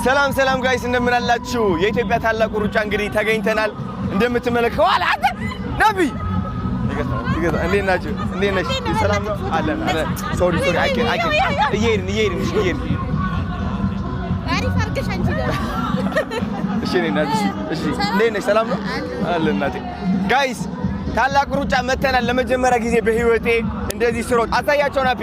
ሰላም ሰላም guys፣ እንደምን አላችሁ? የኢትዮጵያ ታላቁ ሩጫ እንግዲህ ተገኝተናል። እንደምትመለከተው አላ አንተ ነቢ፣ ይቅርታ፣ እንዴት ናችሁ? እንዴት ነሽ? ሰላም ነው አለን አለን። Sorry, sorry፣ አይ አይ፣ እየሄድን እየሄድን፣ እሺ እየሄድን። አሪፍ አድርገሽ አንቺ ደግሞ። እሺ እኔ እናት፣ እሺ እሺ፣ እንዴት ነሽ? ሰላም ነው አለን እናቴ። Guys፣ ታላቅ ሩጫ መተናል። ለመጀመሪያ ጊዜ በህይወቴ እንደዚህ ስሮጥ አሳያቸው ናፒ።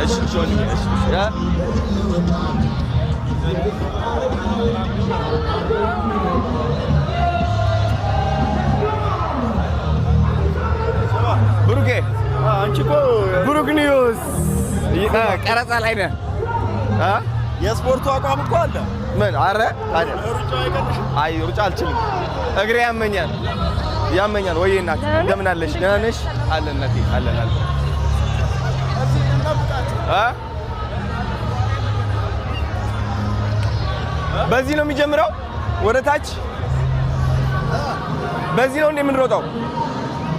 እሺ እሺ ወንድሜ፣ እሺ እሺ ብሩኬ። አንቺ እኮ ብሩክ ኒውስ ቀረጻ ላይ ነህ እ? የስፖርቱ አቋም እኮ አለ። ምን? አረ ታዲያ። ሩጫው አይቀንሽም። አይ፣ ሩጫ አልችልም፣ እግሬ ያመኛል ያመኛል። ወይዬ እናት፣ እንደምን አለሽ? ደህና ነሽ? አለን እናቴ፣ አለን አለን። እዚህ እንጠብቃቸው። እ? በዚህ ነው የሚጀምረው ወደ ታች፣ በዚህ ነው እንደ የምንሮጠው።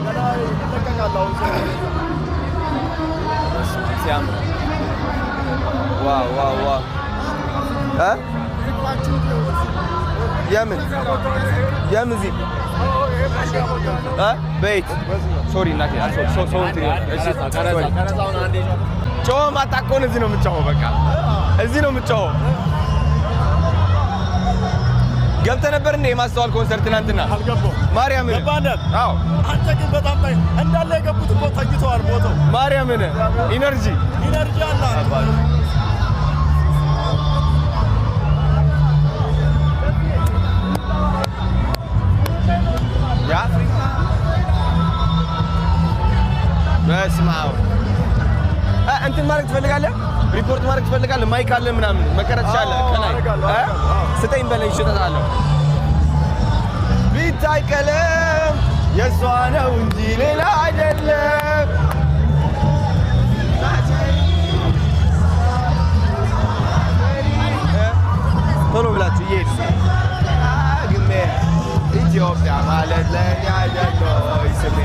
ከላይ ይለቀቃል። አሁን ሰው ሲያምር! Wow, wow, wow! እ የምን የምን እዚህ እ በየት? Sorry እናቴ፣ ሰው እንትን፣ እሺ sorry። ጮህ ማጣ ከሆነ እዚህ ነው የምትጮኸው። በቃ እዚህ ነው የምትጮኸው። ገብተህ ነበር እንደ የማስተዋል ኮንሰርት ትናንትና? አልገባሁም። ማርያምን? ገባህ? አዎ። አንተ ግን በጣም ታይ እንዳለ የገቡት እኮ ተኝተዋል ሞተው። ማርያምን፣ energy። Energy አለ። የአፍሪካ፣ በስመ አብ! እንትን ማድረግ ትፈልጋለህ? ሪፖርት ማድረግ ትፈልጋለህ? Mic አለ ምናምን መቀረጽ ትችላለህ። አዎ፣ ከላይ አደርጋለሁ፣ እ? አደርጋለሁ፣ አዎ። ስጠኝ በለኝ፣ እሸጥልሃለሁ። ቢታይ ቀለም የእሷ ነው እንጂ ሌላ አይደለም። እ? ቶሎ ብላችሁ እየሄዱ ግሜ ኢትዮጵያ ማለት ለእኔ አይደል ወይ ስሜ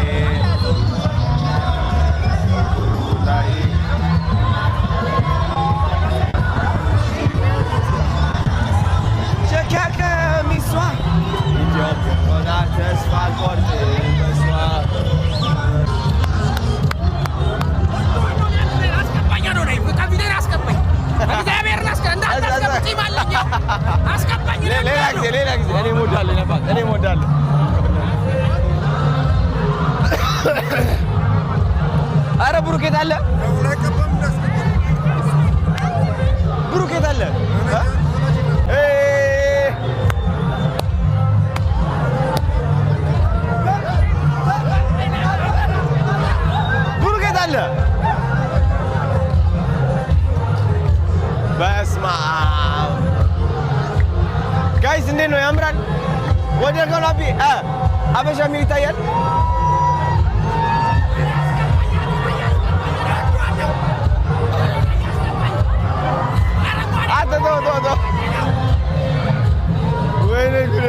ላይ ሸኪያ ቀሚሷ ኢትዮጵያ ሆና ተስፋ አልቆርጥም በሷ። አስገባኝ አዶናይ፣ ከፊቴን አስገባኝ። እግዚአብሔርን እንዳታስገብ፣ ጺም አለኝ። አስገባኝ። ሌላ ጊዜ፣ ሌላ ጊዜ። እኔም እወዳለሁ ነባት፣ እኔም እወዳለሁ። አረ ብሩክ የት አለ? ብሩክ የት አለ? እ? ብሩክ የት አለ? በስመ አብ! Guys፣ እንዴት ነው? ያምራል። ወደ ጎናቢ አበሻ የሚል ይታያል። አንተ ተው ተው ተው። ወይኔ ጉዴ!